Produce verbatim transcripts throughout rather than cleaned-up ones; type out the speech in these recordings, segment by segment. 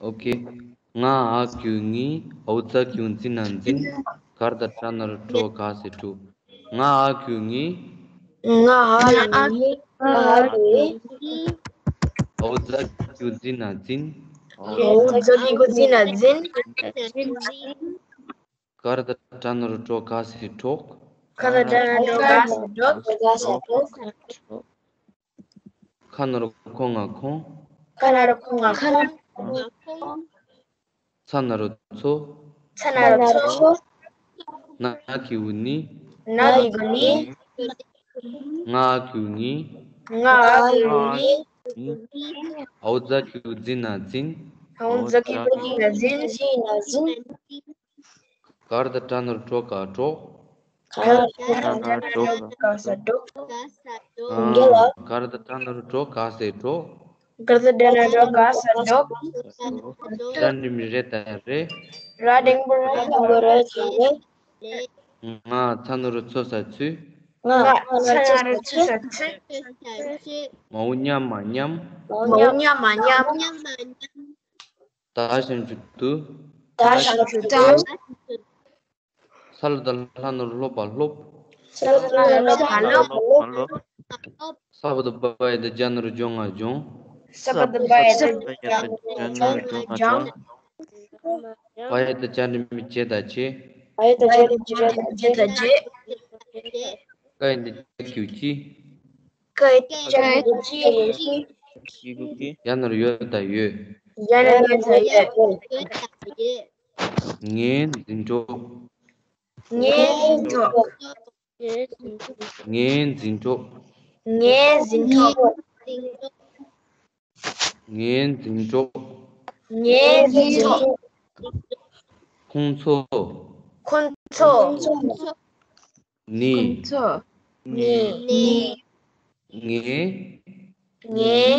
ཨོ་ཁེ། ང་ཨ་གུ་ངི། འའོ་ཛ་གུ་ཛི་ན་འཛིན། གར་ད་ཏྲ་ན་རོ་ཀྲོ་ག་ས་ཀྲོག་ང་ཨ་གུ་ངི། ང་ཨ་གུ་ངི། ང་ཨ་གུ་ངི། འའོ་ཛ་གུ་ཛི་ན་འཛིན། འའོ་ཛ་གུ་ཛི་ན་འཛིན། གར་ད་ཏྲ་ན་རོ་ཀྲོ་ག་ས་ཀྲོག་གར་ད་ཏྲ་ན་རོ་ཀྲོ་ག་ས་ཀྲོག་ཁ་ན་རོ་ཁོ་ང་ཁོང་། ཁ་ན་རོ་ཁོ་ང་ཁོང་། ཚ་ན་རོ་ཚོ། ཚ་ན་རོ་ཚོ། ན་གི་གུ་ནི། ན་གི་གུ་ནི། ང་ཨ་གུ་ངི། ང་ཨ་གུ་ངི། འའོ་ཛ་གུ་ཛི་ན་འཛིན། འའོ་ཛ་གུ་ཛི་ན་འཛིན། གར་ད་ཏྲ་ན་རོ་ཀྲོ་ག་ཀྲོག་གར་ད་ཏྲ་ན་རོ་ཀྲོ་ག་ས་ཀྲོག་གར་ད་ཏྲ་ན་རོ་ཀྲོ་ག་ས་ཀྲོག་གར་ད་ཏྲ་ན་རོ་ཀྲོ་ག་ས་ཀྲོག་ར་འགྲེང་བུ་རེ་ད་རེད། ར་འགྲེང་བུ་རེ་ད་རེད། ང་ཚ་ན་རོ་ཚོ་ས་ཚུ། ང་ཚ་ན་རོ་ཚོ་ས་ཚུ། མའོ་མཉམ་མ་མཉམ། མའོ་མཉམ་མ་མཉམ། ད་ཞབས་ཀྱུ་དུ། ད་ཞབས་ཀྱུ་དུ། ས་ལ་བཏགས་སླ་ན་རོ་སློ་བ་སློབ། ས་ལ་བཏགས་སླ་ན་རོ་སློ་བ་སློབ། ས་བ་བཏགས་སྦ་ཡ་བཏགས་སྦྱ་ན་རོ་སྦྱོང་ང་སྦྱོང་། ས་བ་བཏགས་སྦ་ཡ་བཏགས་སྦྱ་ན་རོ་སྦྱོང་ང་སྦྱོང་། བ་ཡ་བཏགས་བྱ་འགྲེང་བུ་བྱེ་ད་བྱེད། བ་ཡ་བཏགས་བྱ་འགྲེང་བུ་བྱེ་ད་བྱེད། ཀ་ཡ་བཏགས་ཀྱ་གི་གུ་ཀྱི། ཀ་ཡ་བཏགས་ཀྱ་གི་གུ་ཀྱི། ཡ་ན་རོ་ཡོ་ད་ཡོད། ཡ་ན་རོ་ཡོ་ད་ཡོད། ངའི་འཛིན་གྲོགས། ངའི་འཛིན་གྲོགས། ངའི་འཛིན་གྲོགས། ངའི་འཛིན་གྲོགས། ངའི་འཛིན་གྲོགས། ངའི་འཛིན་གྲོགས། ཁོང་ཚོ། ཁོང་ཚོ། ནི། ཁོང་ཚོ། ནི། ངའི། ངའི།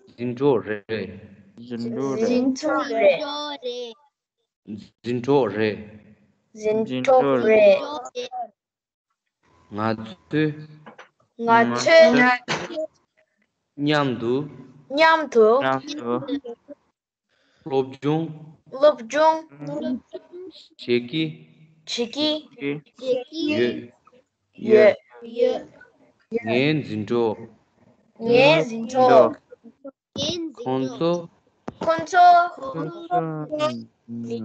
འཛིན་གྲོགས་རེད། འཛིན་གྲོགས་རེད། འཛིན་གྲོགས་རེད། འཛིན་གྲོགས་རེད། ང་ཚོས། ང་ཚོས། མཉམ་དུ། མཉམ་དུ། སློབ་སྦྱོང་། སློབ་སྦྱོང་། བྱེད་ཀྱི། བྱེད་ཀྱི། ཡོད། ཡོད། ངའི་འཛིན་གྲོགས། ངའི་འཛིན་གྲོགས། ཁོང་ཚོ། ཁོང་ཚོ། ནི།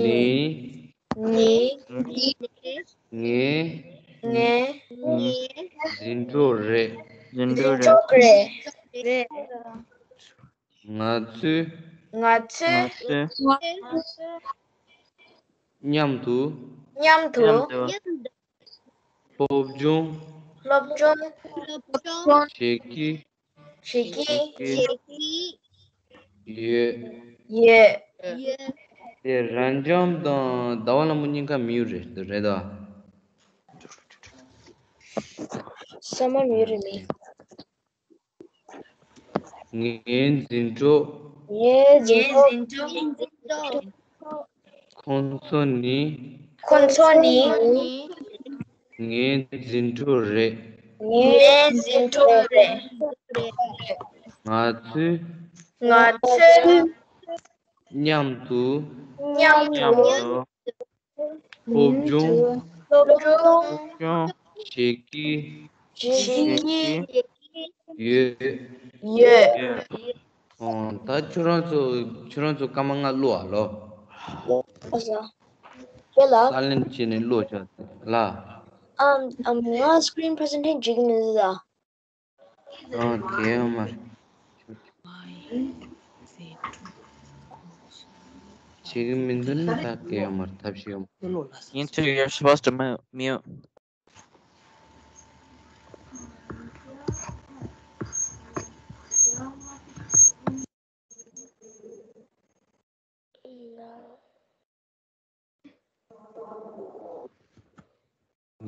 ནི། ངའི། ངའི། འཛིན་གྲོགས་རེད། འཛིན་གྲོགས་རེད། ང་ཚོས། ང་ཚོས། མཉམ་དུ། མཉམ་དུ། སློབ་སྦྱོང་། སློབ་སྦྱོང་། བྱེད་ཀྱི། བྱེད་ཀྱི། ཡོད། ཡོད། དེ་རབ་འབྱམས་དང་ཟླ་བ་ལྷ་མོ་གཉིས་ཀ་མི་ཡུལ་རེད་རེད་ད། ས་མ་མི་ཡུལ་རེད་མི། ངའི་འཛིན་གྲོགས། ངའི་འཛིན་གྲོགས། ཁོང་ཚོ་ནི། ཁོང་ཚོ་ནི། ངའི་འཛིན་གྲོགས་རེད། ངའི་འཛིན་གྲོགས་རེད། ང་ཚོས། ང་ཚོས། མཉམ་དུ། མཉམ་དུ། སློབ་སྦྱོང་། སློབ་སྦྱོང་། བྱེད་ཀྱི། བྱེད་ཀྱི། ཡོད། ཡོད། ཨོ། ད་ཁྱོད་རང་ཚོ་ཁྱོད་རང་ཚོ་སྐར་མ་ལྔ་བླུགས་ཨ་ལོ། ཨ་ཟ། ཁྱོད་ལ། ས་ལེན་བྱས་ནས་བླུགས་ཆོག་ལ། ཨམ་ཨམ་ང་screen presentation བྱེད་ཀྱི་མི་འདུག་ད། ཨོ་དེ་ཡོད་མ་རེད། བྱེད་ཀྱི་མི་འདུག་ན་ད་དེ་ཡོད་མ་རེད། ཐབས་ཤེས་ཡོད་མ་རེད། Into, you're supposed to mu- mute.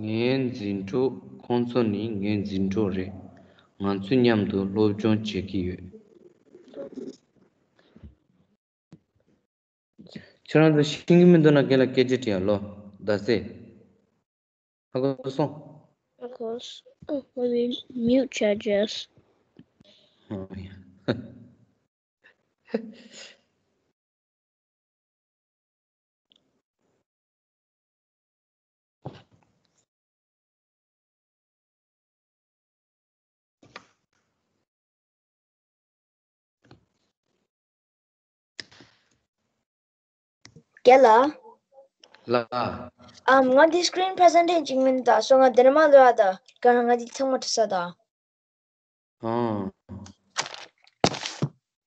ངའི་འཛིན་གྲོགས། ཁོང་ཚོ་ནི་ངའི་འཛིན་གྲོགས་རེད། ང་ཚོས་མཉམ་དུ་སློབ་སྦྱོང་བྱེད་ཀྱི་ཡོད། ཁྱེད་རང་ཚོ་ཤེས་ཀྱི་མི་འདུག་ན་རྒན་ལགས་སྐད་ཆ་དྲིས་ཨ་ལོ། ཟླ་ཚེ། ཧ་གོ་སོང་། ཧ་གོ་སོང་། ཨ། ང་ཚོས་mute བྱས་རྗེས། ཨོ་ཡ། རྒན་ལགས། ལགས། ཨམ། ང་འདི་screen presentation ཅིག་མིན་ད་སོ། ང་འདི་ནས་མ་ལོས་ཨ་ད་ག་རང་ང་འདི་ཚང་མ་བྲིས་ས་ད། ཨང་།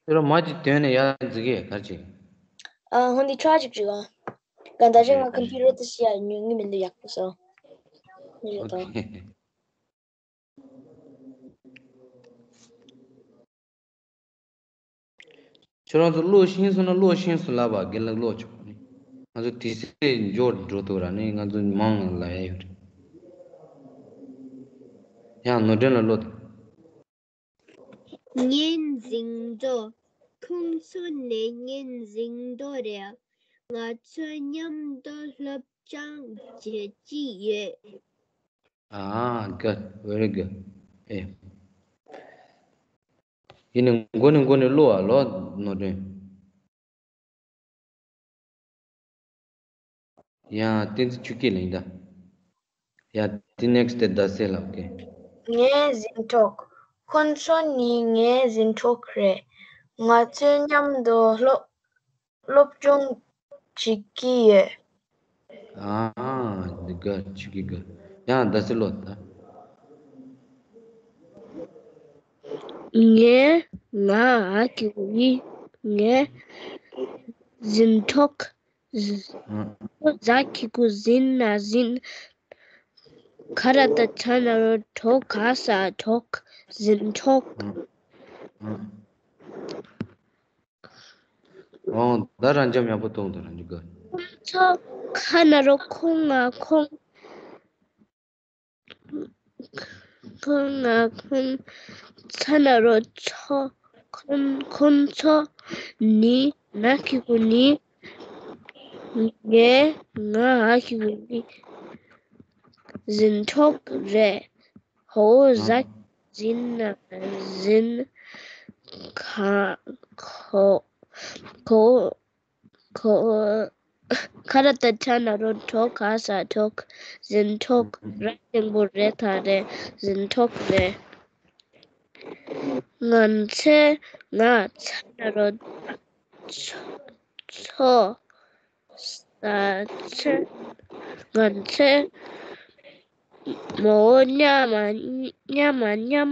ཁྱོད་རང་མ་ཅིག་དོན་ནས་ཡར་འཛི་གས་གར་ཅིག་ཨ། ཧོན་འདི་try ཅིག་བྱེད་ག་ག་ད་ཅི་ང་computer དེ་ཤི་ཡ་ཉུང་ངི་མིན་འདི་ཡག་པོ་སོ། ནི་རེད་དོ། ཁྱོད་རང་ཚོ་ཀློག་ཤེས་སོང་ན་ཀློག་ཤེས་སོང་ལབ་པ། རྒན་ལགས་ཀློག་ཆོག་ནི། ང་ཚོ་དུས་ཚོད་འབྱོར་འགྲོ་འདུག་ར་ནི། ང་ཚོ་མང་ལ་ཡ་ཡོད་རེད། ཡང་ནོར་སྒྲོན་ལ་ཀློག་དང་། ངའི་གཟེངས་རྟགས། ཁོང་ཚོ་ནི་ངའི་གཟེངས་རྟགས་རེད། ང་ཚོ་མཉམ་དུ་སློབ་སྦྱོང་བྱེད་ཀྱི་ཡོད། ཨ། good, very good. ཨེ། ཡིན་ནི་མགོ་ནས་མགོ་ནས་ཀློག་ཨ་ལོ་ནོར་སྒྲོན། ཡང་བསྟན་འཛིན་ཆོས་སྐྱིད་ལ་ཡིན་ད། ཡ། དེ་next དེ་ཟླ་ཚེས་ལགས་ཀྱིས། ངའི་གཟེངས་རྟགས། ཁོང་ཚོ་ནི་ངའི་གཟེངས་རྟགས་རེད། ང་ཚོས་མཉམ་དུ་སློབ་སློབ་སྦྱོང་བྱེད་ཀྱི་ཡོད། ཨ། འདི་good, ཆོས་སྐྱིད་good. ཡང་ཟླ་ཚེས་ཀློག་ད། ངས་ང་ཨ་ཁི་ཡི་ངའི་གཟེངས་རྟགས། ཨ། ཟ་ཁི་ཀུ་ཟིན་ན་ཟིན། ཁ་ར་ཏ་ཆ་ན་རོ་གྲོ་ག་ས་གྲོགས། གཟེངས་རྟགས། ཨ། ཨ། འོང་། ད་རང་འཇམ་ཡག་པོ་གཏོང་དང་། རང་འཇམ་དགའ། ཁོང་ཚོ་ཁ་ན་རོ་ཁོང་ང་ཁོང་། ཁོང་ང་ཁོང་། ཚ་ན་རོ་ཚོ། ཁོང་ཁོང་ཚོ་ནི་ན་ཁི་ཀུ་ནི། ངས་ང་ཨ་ཁི་ཀུ་ནི། གཟེངས་རྟགས་རེད། ཧོ། ཟ་ཟིན་ན་ཟིན། ཁ་ཁོ་ཁོ་ཁོ། ཁ་ར་ཏ་ཆ་ན་རོ་གྲོ་ག་ས་གྲོགས། གཟེངས་རྟགས་ར་ཆེན་པོ་རེད་ད་རེད། གཟེངས་རྟགས་རེད། ང་ཚོས་ང་ཚ་ན་རོ་ཚོ། ས་ཚོ། ང་ཚོས་མོ་མཉམ་མཉམ་མཉམ་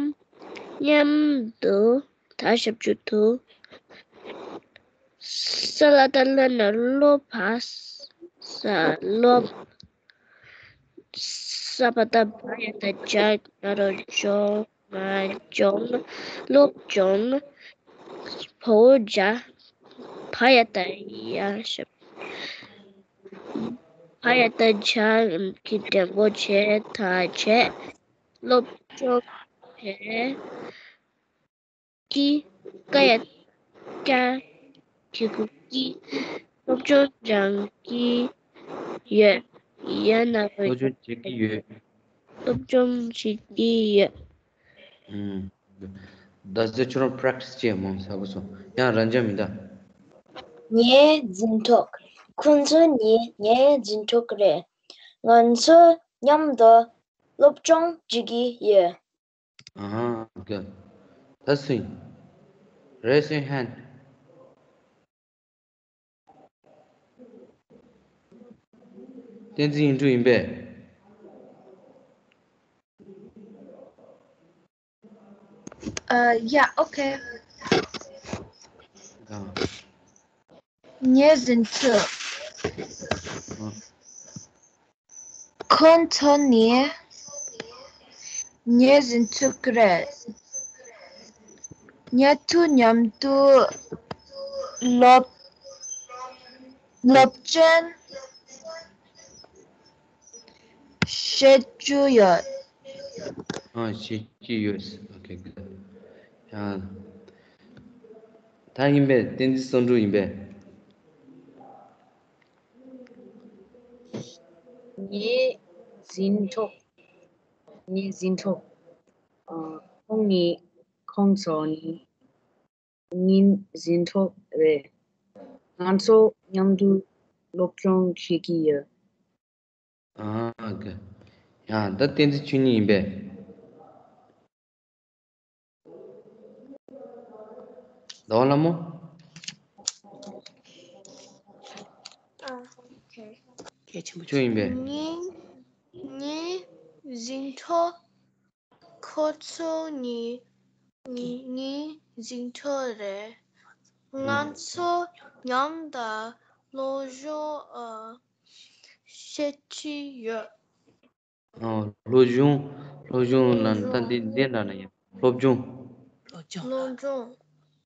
མཉམ་དུ་ད་ཞབས་ཞུ་དུ། ས་ལ་ད་ལ་ན་ལོ་བ་ས་ལོ། ས་པ་ད་བ་ཡ་ད་ཇ་ན་རོ་ཇོ། ང་ལྗོངས། སློབ་སྦྱོང་། བོ་ཇ། བ་ཡ་ད་ཡ་ཞབས། བ་ཡ་ད་ཇ་གི་འགྲེང་བུ་བྱས་ད་བྱས། སློབ་སྦྱོང་བྱས། ཀྱི། ཀ་ཡ་ཀྱ། གི་གུ་ཀྱི། སློབ་སྦྱོང་སྦྱང་གི་ཡོད། ཡ་ན་རོ། སློབ་སྦྱོང་བྱེད་ཀྱི་ཡོད། སློབ་སྦྱོང་བྱེད་ཀྱི་ཡོད། ཨུམ། ཟླ་ཚེས་ཁྱོད་རང་practice་བྱེད་མང་ཟ་གི་སོང་། ཡང་རང་འཇམ་མི་འདའ། ངའི་འཛིན་གྲོགས། ཁོང་ཚོ་ནི་ངའི་འཛིན་གྲོགས་རེད། ང་ཚོ་མཉམ་དུ་སློབ་སྦྱོང་བྱེད་ཀྱི་ཡོད། ཨ་ཧ། good. ད་སུ་ཡིན། Raise your hand. བསྟན་འཛིན་ཡིན་དྲུག་ཡིན་པས། Uh, yeah, okay. ཨ། ངའི་འཛིན་གྲོགས། ཨ། ཁོང་ཚོ་ནི་ངའི་འཛིན་གྲོགས་རེད། ཉེ་དུ་མཉམ་དུ་སློབ་སློབ་ཚན་བྱེད་རྒྱུ་ཡོད། ཨ། བྱེད་ཀྱི་ཡོད། Okay, good. ཡང་། ད་ཡིན་པས། བསྟན་འཛིན་བསམ་གྲུབ་ཡིན་པས། ངའི་འཛིན་གྲོགས། ངའི་འཛིན་གྲོགས། ཨ། ཁོང་ནི། ཁོང་ཚོ་ནི། ཉིན་ཟིན་ཐོ་རེད། ང་ཚོ་མཉམ་དུ་སློབ་སྦྱོང་བྱེད་ཀྱི་ཡོད། ཨ་ག་ཡང་ད་བསྟན་འཛིན་ཆོས་ཉིད་ཡིན་པས། ཟླ་བ་ལྷ་མོ། ཨ་ཁེ། གལ་ཆེན་པོ་ཆོས་ཡིན་པས། ཉིན་ཉིན་ཟིན་ཐོ། ཁོ་ཚོ་ཉིན་ཉིན་ཉིན་ཟིན་ཐོ་རེད། ང་ཚོ་མཉམ་དུ་སློབ་སྦྱོང་ཨ་བྱེད་ཀྱི་ཡོད། ཨོ། སློབ་སྦྱོང་། སློབ་སྦྱོང་ལ་ད་འདི་འདི་འདྲ་ན་ཡང་སློབ་སྦྱོང་། སློབ་སྦྱོང་།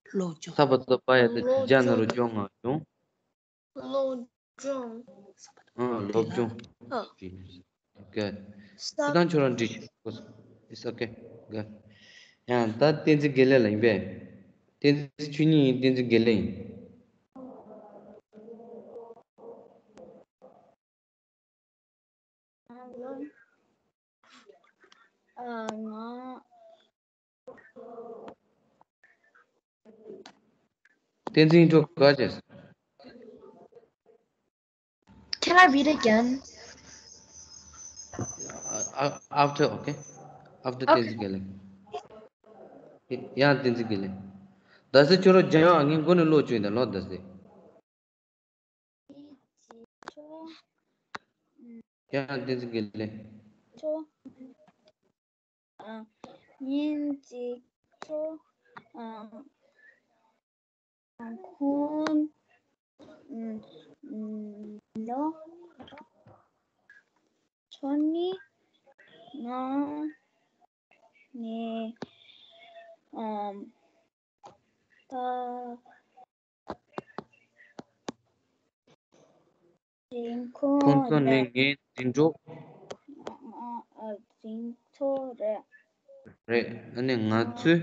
སློབ་སྦྱོང་། ས་པ་ཏོ་པ་ཡ་ཏི་ཇ་ན་རོ་སྦྱོང་ང་སྦྱོང་། སློབ་སྦྱོང་། ཨོ། སློབ་སྦྱོང་། ཨོ། Good. ས། ཁྱེད་རང་ཁྱོད་རང་འདྲི། It's okay. Good. ཡང་ད་བསྟན་འཛིན་དགེ་ལེགས་ལ་ཡིན་པས། བསྟན་འཛིན་ཆོས་ཉིད་ཡིན། བསྟན་འཛིན་དགེ་ལེགས་ཡིན། ཨ་ང་། བསྟན་འཛིན་འགྲོ་ག་བྱས། Can I read again? After, okay? After བསྟན་འཛིན་དགེ་ལེགས། ཡང་བསྟན་འཛིན་དགེ་ལེགས། ཟླ་ཟེར་ཁྱོད་རང་སྦྱང་ཡག་ངས་མགོ་ནས་ཀློག་བཅུག་ཡིན་ད་ལོ་ཟླ་ཟེར། ཡང་བསྟན་འཛིན་དགེ་ལེགས། ཉིན་གཅིག་ཁོ། ཁོང་ནོ་ཆོ་ནི་ང་ནི་ད། ཁོང་ཚོ་ནི་ངའི་འཛིན་གྲོགས། འཛིན་གྲོགས་རེད། རེད། ཨ་ནི་ང་ཚོས།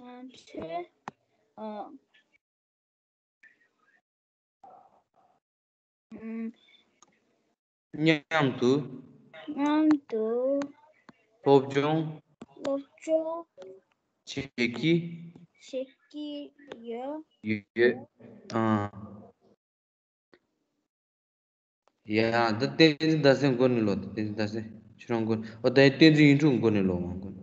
ང་ཚོས། མཉམ་དུ། མཉམ་དུ། སློབ་སྦྱོང་། སློབ་སྦྱོང་། བྱེད་ཀྱི། བྱེད་ཀྱི་ཡོད། ཡོད། ཨ། ཡ། ད་བསྟན་འཛིན་ཟླ་ཟེར་མགོ་ནས་ཀློག་ད། བསྟན་འཛིན་ཟླ་ཟེར་ཁྱོད་རང་མགོ་ནས། ཨོ། ད་བསྟན་འཛིན་ཡིན་དྲུག་མགོ་ནས་ཀློག་མ་མགོ་ནས།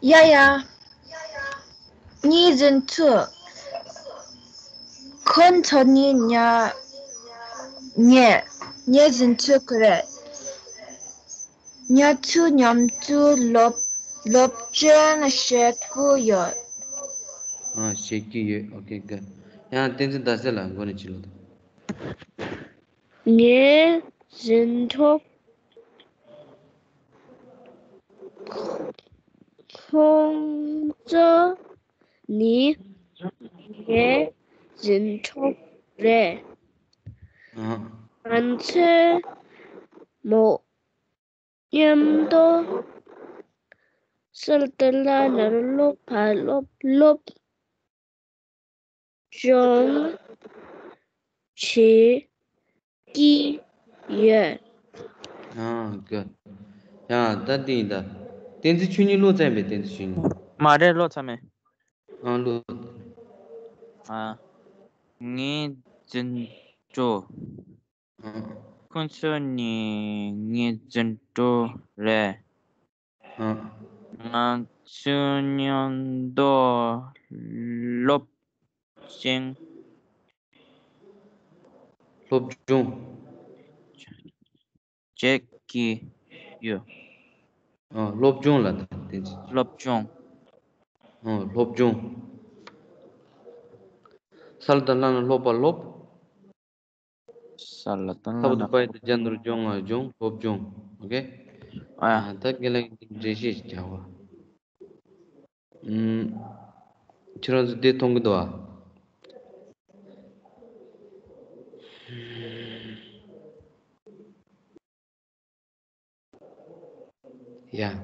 ཡ་ཡ། ངའི་འཛིན་གྲོགས། ཁོང་ཚོ་ནི་ཉ་ངའི་ངའི་འཛིན་གྲོགས་རེད། ང་ཚོ་མཉམ་དུ་སློབ་སློབ་སྦྱོང་བྱེད་ཀྱི་ཡོད། ཨ། བྱེད་ཀྱི་ཡོད། Okay, good. ཡང་བསྟན་འཛིན་ཟླ་ཟེར་ལ་མགོ་ནས་ཅིག་ཀློག་དང་། ངའི་འཛིན་གྲོགས། ཁོང་ཚོ་ནི་ངའི་འཛིན་གྲོགས་རེད། ཨ། ང་ཚོས་མོ་མཉམ་དུ་གསལ་བརྡ་བརླག་ནས་སློབ་ཕར་སློབ་སློབ་སྦྱོང་བྱེད་ཀྱི་ཡོད། ཨ། Good. ཡང་ད་འདི་ཡིན་ད། བསྟན་འཛིན་ཆོས་ཉིད་ཀློག་ཚར་མེད། བསྟན་འཛིན་ཆོས་ཉིད། མ་རེད། ཀློག་ཚར་མེད། ཨ། ཀློག་ཨ། ངའི་འཛིན་གྲོགས། ཨ། ཁོང་ཚོ་ནི་ངའི་འཛིན་གྲོགས་རེད། ཨ། ང་ཚོ་མཉམ་དུ་སློབ་སྦྱོང་། སློབ་སྦྱོང་། བྱེད་ཀྱི་ཡོད། ཨ། སློབ་སྦྱོང་ལ་ད་བསྟན་འཛིན། སློབ་སྦྱོང་། ཨ། སློབ་སྦྱོང་། ས་ལ་བཏགས་སླ་ན་སློབ་པ་སློབ། ས་ལ་བཏགས་སླ་ན། ས་པ་ཏོ་པ་ཡ་ཏི་ཇ་ན་རོ་སྦྱོང་ང་སྦྱོང་། སློབ་སྦྱོང་། Okay? ཨ། ད་རྒན་ལགས་ཀྱིས་འགྲེལ་བཤད་ཅིག་རྒྱག་པ། ཨུམ། ཁྱེད་རང་ཚོ་དེ་མཐོང་གི་འདུག་ཨ། ཡ།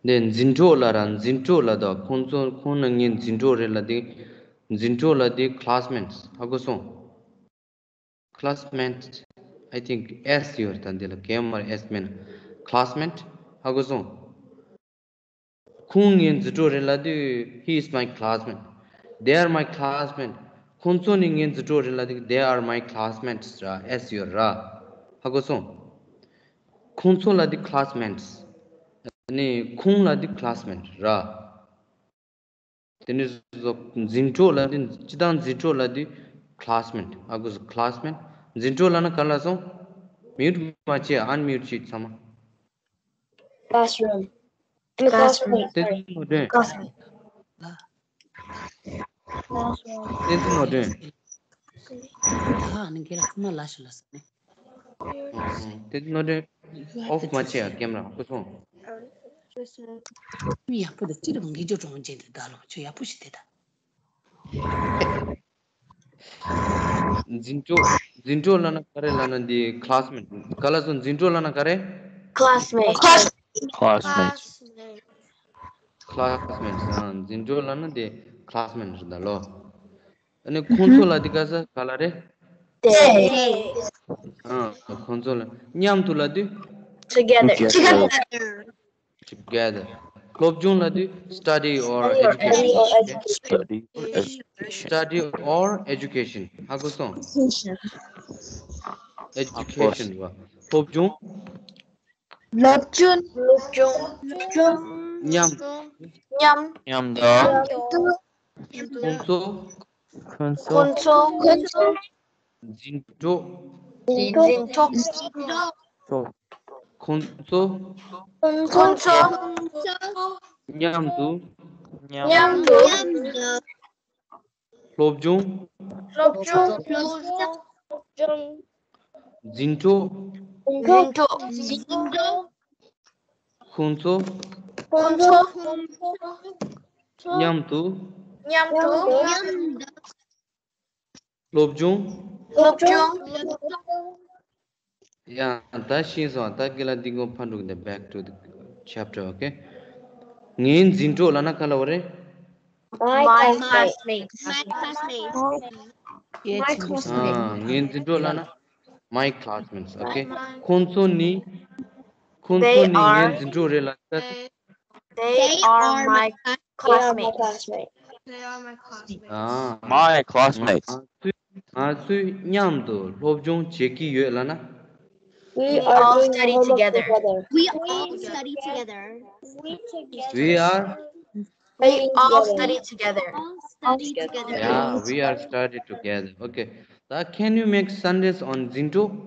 འདི་འཛིན་གྲོགས་ལ་ར་འཛིན་གྲོགས་ལ་དང་། ཁོང་ཚོ་ཁོང་ནི་ངའི་འཛིན་གྲོགས་རེད་ལ་དེ། འཛིན་གྲོགས་ལ་དེ་classmates ཧ་གོ་སོང་། Classmate, I think S ཡོད་ད་འདི་ལ། K མ་རེད། S མིན། Classmate ཧ་གོ་སོང་། ཁོང་ངའི་འཛིན་གྲོགས་རེད་ལབ་དུས། He is my classmate. They are my classmate. ཁོང་ཚོ་ནི་ངའི་འཛིན་གྲོགས་རེད་ལབ་དུས། They are my classmates ར། S ཡོད་ར། ཧ་གོ་སོང་། ཁོང་ཚོ་ལབ་དུས་classmates། ནི་ཁོང་ལབ་དུས་classmate ར། དེ་ནས་བཟོ། འཛིན་གྲོགས་ལབ་དུས། སྤྱིར་བཏང་འཛིན་གྲོགས་ལབ་དུས་classmate། ཨ་གོ་སོང་། classmate། འཛིན་གྲོགས་ལབ་ན་ག་ལབ་སོང་། Mute མ་བྱེད། Unmute བྱེད་ཚང་མ། Classroom. Classmate. བསྟན་འཛིན་ནོར་སྒྲོན། བསྟན་འཛིན་ནོར་སྒྲོན། ད་ཨ་ནི་གེ་ལ་ཁུ་མ་ལ་ཤི་ལ་ས་ནི། བསྟན་འཛིན་ནོར་སྒྲོན། Off མ་བྱེད་ཡ། ཀེམ་ར་ཧ་གོ་སོང་། མི་ཡག་པོ་དང་ཅི་རེད་བ། ངེད་ཅག་གྲོང་ཅན་དེ་ད་ལོ་ཁྱོད་ཡག་པོ་ཞིག་དེ་ད། འཛིན་གྲོགས། འཛིན་གྲོགས་ལབ་ན་ག་རེ་ལབ་ན་འདི་classmate། ག་ལབ་སོང་། འཛིན་གྲོགས་ལབ་ན་ག་རེ། Classmate. Classmate. Classmates. ཨ། འཛིན་གྲོགས་ལབ་ན་འདི་classmate རེད་ད་ལོ། ཨ་ནི་ཁོང་ཚོ་ལབ་དུས་ག་ས་ག་ལབ་རེད། They. ཨ། ཁོང་ཚོ་ལ་མཉམ་དུ་ལབ་དུས། Together. Together. Together. སློབ་སྦྱོང་ལབ་དུས་study or education. Study or education. Study or education. ཧ་གོ་སོང་། Education རེད་བ། སློབ་སྦྱོང་། སློབ་སྦྱོང་། སློབ་སྦྱོང་། མཉམ། མཉམ། མཉམ་དུ། མཉམ་དུ། ཁོང་ཚོ། ཁོང་ཚོ། ཁོང་ཚོ། འཛིན་གྲོགས། འཛིན་གྲོགས། ཁོང་ཚོ། ཁོང་ཚོ། མཉམ་དུ། མཉམ་དུ། སློབ་སྦྱོང་། སློབ་སྦྱོང་། འཛིན་གྲོགས། འཛིན་གྲོགས། ཁོང་ཚོ། ཁོང་ཚོ། མཉམ་དུ། མཉམ་དུ། སློབ་སྦྱོང་། སློབ་སྦྱོང་། ཡང་ད་ཤེས་སོང་། ད་གི་ལ་འདི་གོ་ཕ་འགྲོ་གི་འདི། Back to the chapter, okay? ངའི་འཛིན་གྲོགས་ལབ་ན་ག་ལབ་རེད། My classmate. My classmate. My classmate. ཨ། ངའི་འཛིན་གྲོགས་ལབ་ན། My classmates, okay? ཁོང་ཚོ་ནི། ཁོང་ཚོ་ནི་ངའི་འཛིན་གྲོགས་རེད་ལབ་ས། They are my classmates. They are my classmates. ཨ། My classmates. ང་ཚོས། ང་ཚོས་མཉམ་དུ་སློབ་སྦྱོང་བྱེད་ཀྱི་ཡོད་ལབ་ན། We all study together. We all study together. We are. We all study together. All study together. Yeah, we are study together. Okay. ད་can you make sentences on འཛིན་གྲོགས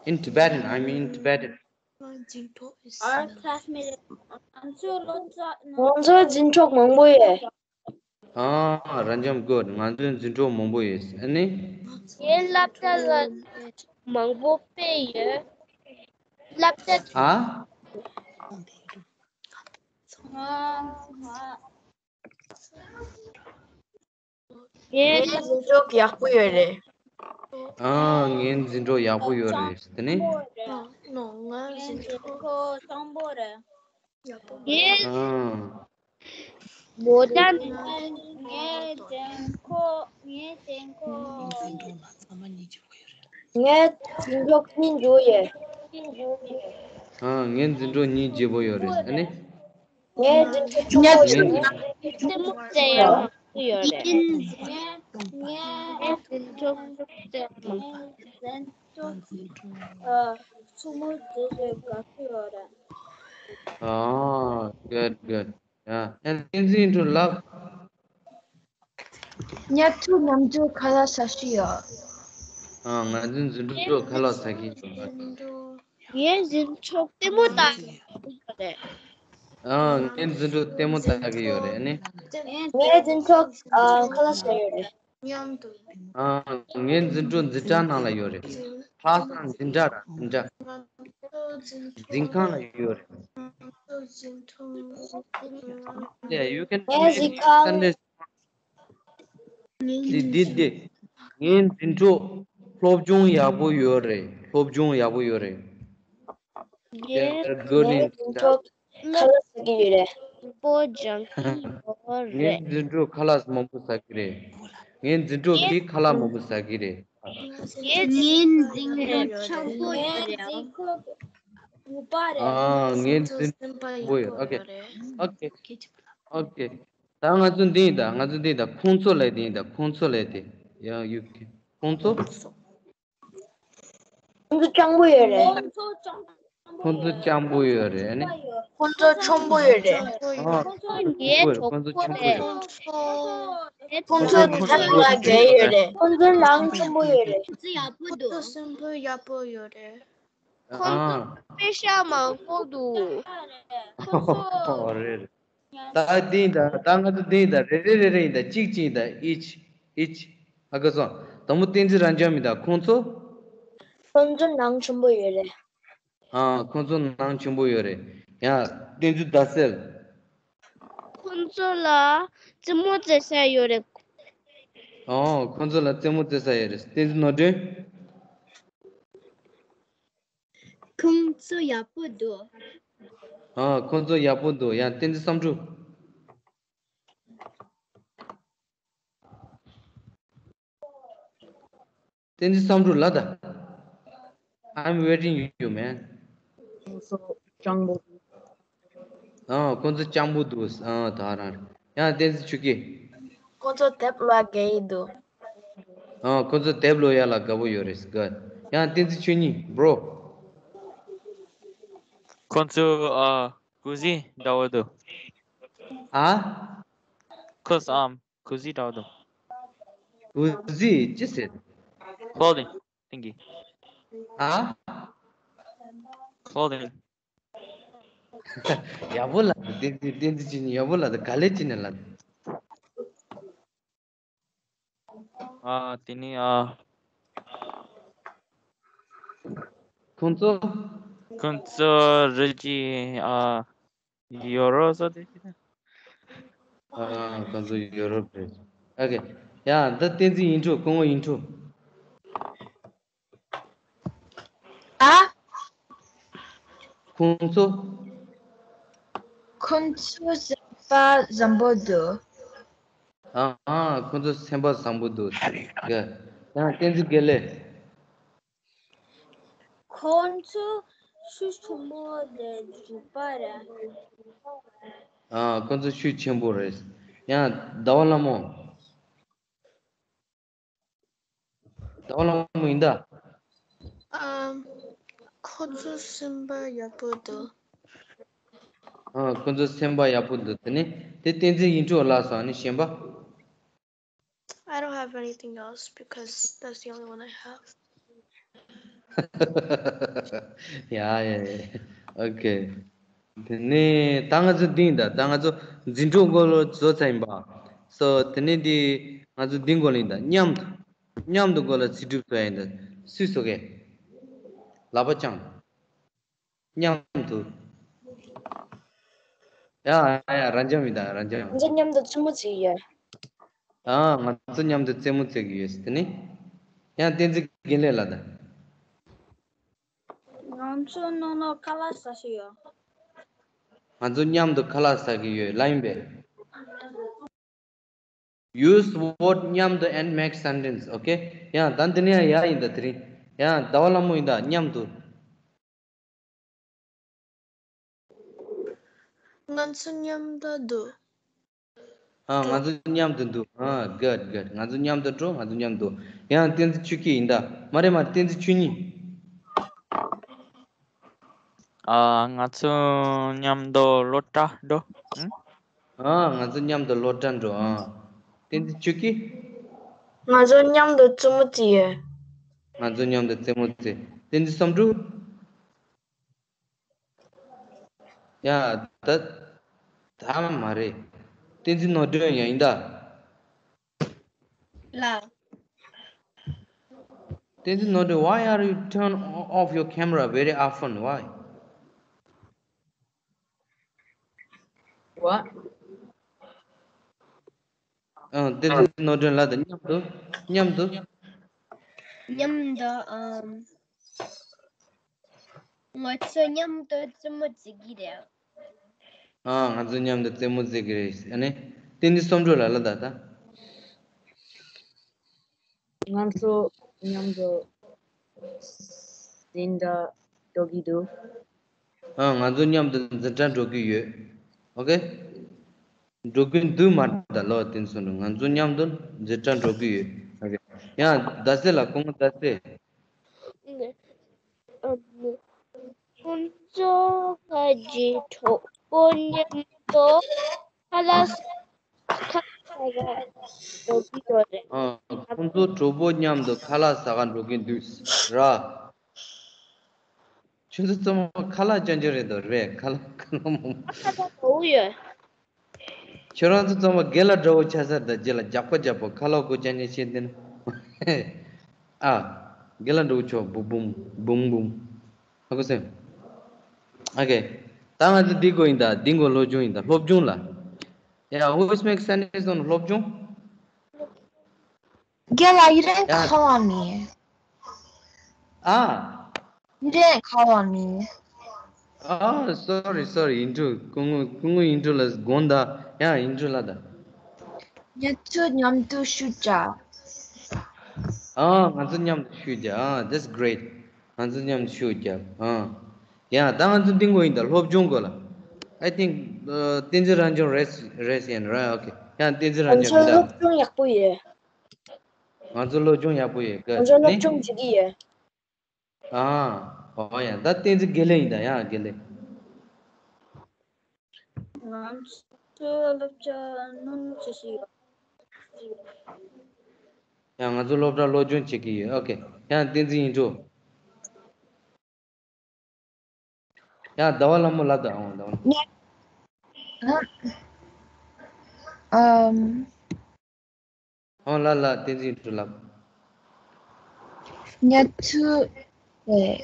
in Tibetan? I mean in Tibetan. འཛིན་གྲོགས། Our classmate. ང་ཚོའི་སློབ་གྲྭ་ནང་། ང་ཚོའི་འཛིན་གྲོགས་མང་པོ་ཡོད། ཨ། རབ་འབྱམས། Good. ང་ཚོའི་འཛིན་གྲོགས་མང་པོ་ཡོད། ཨ་ནི། ངའི་སློབ་གྲྭ་ལ་མང་པོ་དཔེ་ཡོད། སློབ་གྲྭ། ཨ། ང་ང་། ངའི་འཛིན་གྲོགས་ཡག་པོ་ཡོད་རེད། ཨ། ངའི་འཛིན་གྲོགས་ཡག་པོ་ཡོད་རེད། དེ་ནི། ངའི་འཛིན་གྲོགས་སྤྱང་པོ་རེད། ངའི། ཨ། མོ་ཊ། ངའི་འཛིན་གྲོགས། ངའི་འཛིན་གྲོགས། ངའི་འཛིན་གྲོགས་གཉིས་འཇུ་ཡོད། ཨ། ངའི་འཛིན་གྲོགས་གཉིས་བརྗེ་པོ་ཡོད་རེད། ཨ་ནི། ངའི་འཛིན་གྲོགས་ཆུང་མོ་ཡོད་རེད། ལྟད་མོ་རྩེ་ཡག་པོ་ཡོད་རེད། ངའི་འཛིན་གྲོགས་ཆུང་མོ་རྩེ་ཡག་པོ་ཡོད་རེད། ཨ། Good, good. ཡ། ཨ། བསྟན་འཛིན་ལགས། ངའི་འཛིན་གྲོགས་ཁ་ལག་ཟ་གི་ཡོད། ཨ། ང་ཚོའི་འཛིན་གྲོགས་ཁ་ལག་ཟ་གི་ཡོད། ངའི་འཛིན་གྲོགས་ལྟད་མོ་ལྟ་གི་ཡོད་རེད། ཨ། ངའི་འཛིན་གྲོགས་ལྟད་མོ་ལྟ་གི་ཡོད་རེད། ཨ་ནི། ངའི་འཛིན་གྲོགས། ཨ། ཁ་ལག་ཟ་ཡོད་རེད། ཨ། ངའི་འཛིན་གྲོགས་འཛིན་གྲྭ་ནང་ལ་ཡོད་རེད། ཁ་སང་འཛིན་གྲྭ་ར། འཛིན་གྲྭ། འཛིན་ཁང་ལ་ཡོད་རེད། Yeah, you can make sentences. འདི་འདི་འདི། ངའི་འཛིན་གྲོགས་སློབ་སྦྱོང་ཡག་པོ་ཡོད་རེད། སློབ་སྦྱོང་ཡག་པོ་ཡོད་རེད། They are good in ཁ་ལག་ཟ་གི་ཡོད་རེད། པོ་སྦྱང་གི་ཡོད་རེད། ངའི་འཛིན་གྲོགས་ཁ་ལག་མང་པོ་ཟ་གི་རེད། ངའི་འཛིན་གྲོགས་ཀྱིས་ཁ་ལག་མང་པོ་ཟ་གི་རེད། ངའི་འཛིན་གྲོགས་ཆགས་པོ་ཡོད་རེད། ཨ། ངའི་འཛིན། པོ་ཡོད། ཨོ་ཁེ། ཨོ་ཁེ། ཨོ་ཁེ། ད་ང་ཚོ་འདི་ཡིན་ད། ང་ཚོ་འདི་ཡིན་ད། ཁོང་ཚོ་ལབ་དེ་ཡིན་ད། ཁོང་ཚོ་ལབ་དེ། ཡང་ཡུ་ཁེ། ཁོང་ཚོ། ཁོང་ཚོ་སྤྱང་པོ་ཡོད་རེད། ཁོང་ཚོ་སྤྱང་པོ་ཡོད་རེད། ཨ་ནི། ཁོང་ཚོ་ཆོམ་པོ་ཡོད་རེད། ཨ། ཁོང་ཚོ་ཆོམ་པོ་ཡོད་རེད། ཁོང་ཚོ་ཆོམ་པོ་ཡོད་རེད། ཁོང་ཚོ་ཆོམ་པོ་ཡོད་རེད། ཁོང་ཚོ་ཐབ་ལ་རྒྱལ་ཡོད་རེད། ཁོང་ཚོ་ནང་ཆེན་པོ་ཡོད་རེད། ཁོང་ཚོ་ཡག་པོ་འདུག་ཁོང་ཚོ་སེམས་པ་ཡག་པོ་ཡོད་རེད། ཁོང་ཚོ་ཨ། དཔེ་ཤ་མང་པོ་འདུག་ཁོང་ཚོ། ཨོ་རེད་རེད། ད་འདི་ཡིན་ད། ད་ང་ཚོ་འདི་ཡིན་ད། རེ་རེ་རེ་རེ་ཡིན་ད། གཅིག་གཅིག་ཡིན་ད། each each ཨ་ཁ་སོང་། དང་པོ་བསྟན་འཛིན་རབ་འབྱམས་ཡིན་ད། ཁོང་ཚོ། ཁོང་ཚོ་ནང་ཆེན་པོ་ཡོད་རེད། ཨ། ཁོང་ཚོ་ནང་ཆེན་པོ་ཡོད་རེད། ཡང་བསྟན་འཛིན་ཟླ་གསལ། ཁོང་ཚོ་ལ་རྩེད་མོ་རྩེ་ས་ཡོད་རེད། ཨོ། ཁོང་ཚོ་ལ་རྩེད་མོ་རྩེ་ས་ཡོད་རེད། བསྟན་འཛིན་ནོར་སྒྲོན། ཁོང་ཚོ་ཡག་པོ་འདུག་ཨ། ཁོང་ཚོ་ཡག་པོ་འདུག་ཡང་བསྟན་འཛིན་བསམ་གྲུབ། བསྟན་འཛིན་བསམ་གྲུབ་ལབ་ད། I'm waiting you, man. ཁོང་ཚོ་སྤྱང་པོ་འདུག་ཨ། ཁོང་ཚོ་སྤྱང་པོ་འདུག་ཨ། ད་རང་། ཡང་བསྟན་འཛིན་ཆོས་སྐྱིད། ཁོང་ཚོ་དེབ་ཀློག་དགའ་ཡི་འདུག་ཨ། ཁོང་ཚོ་དེབ་ཀློག་ཡ་ལ་དགའ་པོ་ཡོད་རེད། ག་ཡང་བསྟན་འཛིན་ཆོས་ཉིད། Bro. ཁོང་ཚོ་ཨ། གུ་ཟི་འདྲ་བོ་འདུག་ཨ། ཁོ་ཚོ་ཨམ། གུ་ཟི་འདྲ་བོ་འདུག་གུ་ཟི་ཅི་ཟེར། Clothing. Thank you. ཨ། Clothing. ཡག་པོ་ལབ་འདུག་བསྟན་འཛིན་ཆོས་ཉིད། ཡག་པོ་ལབ་འདུག་ག་ལེ་ཅི་ནས་ལབ་འདུག་ཨ། དེ་ནི་ཨ། ཁོང་ཚོ། ཁོང་ཚོ་རི་ཅི་ཨ། ཡོ་རོབ་སོགས་དེ་ཞིག་ཨ། ཁོང་ཚོ་ཡོ་རོབ་རེད། ཨོ་ཁེ། ཡ། འདི་བསྟན་འཛིན་ཡིན་འཕྲོ། སྐུ་ངོ་ཡིན་འཕྲོ། ཨ། ཁོང་ཚོ། ཁོང་ཚོ་སེམས་པ་བཟང་པོ་འདུག་ཨ། ཨ། ཁོང་ཚོ་སེམས་པ་བཟང་པོ་འདུག་ཡ། ཡང་བསྟན་འཛིན་དགེ་ལེགས། ཁོང་ཚོ་ཤུགས་ཆེན་པོ་རེད། རྒྱུག་པ་རེད། ཨ། ཁོང་ཚོ་ཤུགས་ཆེན་པོ་རེད། ཡང་ཟླ་བ་ལྷ་མོ། ཟླ་བ་ལྷ་མོ་ཡིན་ད། ཨམ། ཁོ་ཚོ་སེམས་པ་ཡག་པོ་འདུག་ཨ། ཁོ་ཚོ་སེམས་པ་ཡག་པོ་འདུག་དེ་ནི་དེ་བསྟན་འཛིན་ཡིན་འཕྲོ་ལགས་སོ། ཨ་ནི་གཞན་པ། I don't have anything else because that's the only one I have. ཡ་ཡ་ཡ། ཨོ་ཁེ། དེ་ནས་ད་ང་ཚོ་འདི་ཡིན་ད། ད་ང་ཚོ་འཛིན་གྲྭ་སྐོར་ལ་བཟོ་ཚར་ཡིན་པ། སོ་དེ་ནས་འདི་ང་ཚོ་འདི་སྐོར་ལ་ཡིན་ད། མཉམ་དུ། མཉམ་དུ་སྐོར་ལ་ཚིག་གྲུབ་བཟོ་ཡ་ཡིན་ད། སུས་བཟོ་གས། ལག་པ་བརྐྱངས། མཉམ་དུ། ཡ་ཡ། རབ་འབྱམས་ཡིན་ད། རབ་འབྱམས། ང་ཚོ་མཉམ་དུ་རྩེད་མོ་རྩེ་གི་ཡོད། ཨ། ང་ཚོ་མཉམ་དུ་རྩེད་མོ་རྩེ་གི་ཡོད། དེ་ནས་ཡང་བསྟན་འཛིན་དགེ་ལེགས་ལབ་ད། ང་ཚོ་ནང་ལ་ཁ་ལག་ཟ་ས་ཡོད། ང་ཚོ་མཉམ་དུ་ཁ་ལག་ཟ་གི་ཡོད་ལབ་ཡིན་པས། Use word མཉམ་དུ་and make sentence. ཨོ་ཁེ། ཡང་ད་འདི་ནས་ཡང་ཡ་ཡིན་ད། དེ་རིང་ཡང་ཟླ་བ་ལྷ་མོ་ཡིན་ད། མཉམ་དུ། ང་ཚོ་མཉམ་དུ་འདུག་ཨ། ང་ཚོ་མཉམ་དུ་འདུག་ཨ། Good, good. ང་ཚོ་མཉམ་དུ་འགྲོ། ང་ཚོ་མཉམ་དུ། ཡང་བསྟན་འཛིན་ཆོས་སྐྱིད་ཡིན་ད། མ་རེད་མ་རེད། བསྟན་འཛིན་ཆོས་ཉིད། ཨ། ང་ཚོ་མཉམ་དུ་སློབ་གྲྭ་འགྲོ། ཨང་། ཨ། ང་ཚོ་མཉམ་དུ་སློབ་གྲྭ་འགྲོ། ཨ། བསྟན་འཛིན་ཆོས་སྐྱིད། ང་ཚོ་མཉམ་དུ་རྩེད་མོ་རྩེ་ཡོད། ང་ཚོ་མཉམ་དུ་རྩེད་མོ་རྩེ། བསྟན་འཛིན་བསམ་གྲུབ། ཡ། ད་ད་མ་རེད། བསྟན་འཛིན་ནོར་སྒྲོན་ཡང་ཡིན་ད། ལ། བསྟན་འཛིན་ནོར་སྒྲོན། Why are you turn off your camera very often? Why? What? ཨ། བསྟན་འཛིན་ནོར་སྒྲོན་ལགས་དང་མཉམ་དུ། མཉམ་དུ། མཉམ་དུ། ཨམ། ང་ཚོ་མཉམ་དུ་རྩེད་མོ་རྩེ་གི་རེད། ཨ། ང་ཚོ་མཉམ་དུ་རྩེད་མོ་རྩེ་གི་རེད། ཨ་ནི་བསྟན་འཛིན་བསམ་གྲུབ་ལགས་ལ་ད་ལྟ། ང་ཚོ་མཉམ་དུ་འཛིན་གྲྭ་འགྲོ་གི་འདུག་ཨ། ང་ཚོ་མཉམ་དུ་འཛིན་གྲྭ་འགྲོ་གི་ཡོད། ཨོ་ཁེ། འགྲོ་གི་འདུག་མ་རེད་ད། ལོ་དེ་ཚོ་ནི་ང་ཚོ་མཉམ་དུ་འཛིན་གྲྭ་འགྲོ་གི་ཡོད། ཨོ་ཁེ། ཡང་ཟླ་ཚེས་ལ། སྐུ་ངོ་ཟླ་ཚེས། ཁོང་ཚོ་ཁ་ཅིག་གྲོགས་པོ་མཉམ་དུ་ཁ་ལག་ཁ་ལག་ཟ་ག་འགྲོ་གི་ཡོད་རེད། ཨ། ཁོང་ཚོ་གྲོགས་པོ་མཉམ་དུ་ཁ་ལག་ཟ་ག་འགྲོ་གི་འདུག་ར། ཁྱོད་ཚོ་ཚང་མ་ཁ་ལག་ཅན་ཅན་རེད་འདུག་རེད། ཁ་ལག་ཁ་ལག་མང་། ཁ་ལག་མང་པོ་ཡོད། ཁྱོད་རང་ཚོ་ཚང་མ་རྒན་ལགས་འདྲ་བོ་ཆགས་ཚར། ད་རྗེས་ལ་རྒྱགས་པ་རྒྱགས་པ་ཁ་ལག་གོ་ཅན་ཅན་བྱེད་འདི་ན། ཨ། རྒན་ལགས་འདྲ་བོ་ཆོག་བུ་བུམ་བུམ་བུམ། ཧ་གོ་སོང་། ཨོ་ཁེ། ད་ང་ཚོ་འདི་གོ་ཡིན་ད། འདི་གོ་སློབ་སྦྱོང་ཡིན་ད། སློབ་སྦྱོང་ལ། Yeah, who is make sentence on སློབ་སྦྱོང་། རྒན་ལགས་ཡིན་རེད། ཡ། ཁ་ལག་མེད། ཨ། ཡིན་རེད། ཁ་ལག་མེད། ཨ། སོ་རི་སོ་རི། ཡིན་འགྲོ། སྐུ་ངོ་སྐུ་ངོ་ཡིན་འགྲོ་ལ་དགོངས་དག། ཡ། ཡིན་འགྲོ་ལ་ད། ང་ཚོ་མཉམ་དུ་ཤུགས་རྒྱག་ཨ། ང་ཚོ་མཉམ་དུ་ཤུགས་རྒྱག་ཨ། That's great. ང་ཚོ་མཉམ་དུ་ཤུགས་རྒྱག་ཨ། ཡ། ད་ང་ཚོ་འདི་གོ་ཡིན་ད། སློབ་སྦྱོང་སྐོར་ལ། I think, uh, བསྟན་འཛིན་རང་སྐྱོང་རེད། རེད་ཡིན། ར། ཨོ་ཁེ། ཡ། བསྟན་འཛིན་རང་ང་ཚོ་སྐྱོང་ཡིན་ད། སློབ་སྦྱོང་ཡག་པོ་ཡོད། ང་ཚོ་སློབ་སྦྱོང་ཡག་པོ་ཡོད། ང་ཚོ་སློབ་ནི། སྦྱོང་བྱེད་ཀྱི་ཡོད། ཨ། ཨོ་ཡ། ད་བསྟན་འཛིན་དགེ་ལེགས་ཡིན་ད། ཡ། དགེ་ལེགས། ང་ཚོ་སློབ་གྲྭ་སྣུམ་བྱེད་ཀྱི་ཡོད། ཡ། ང་ཚོ་སློབ་གྲྭ་སློབ་སྦྱོང་བྱེད་ཀྱི་ཡོད། ཨོ་ཁེ། ཡ། བསྟན་འཛིན་ཡིན་འགྲོ། ཡ། ཟླ་བ་ལྷ་མོ་ལབ་དང་། ཨང་། ཟླ་བ། ང་། ཨམ། ཨང་། ལ་ལ། བསྟན་འཛིན་ཡིན་འགྲོ་ལབ། ང་ཚོ། ཨེ།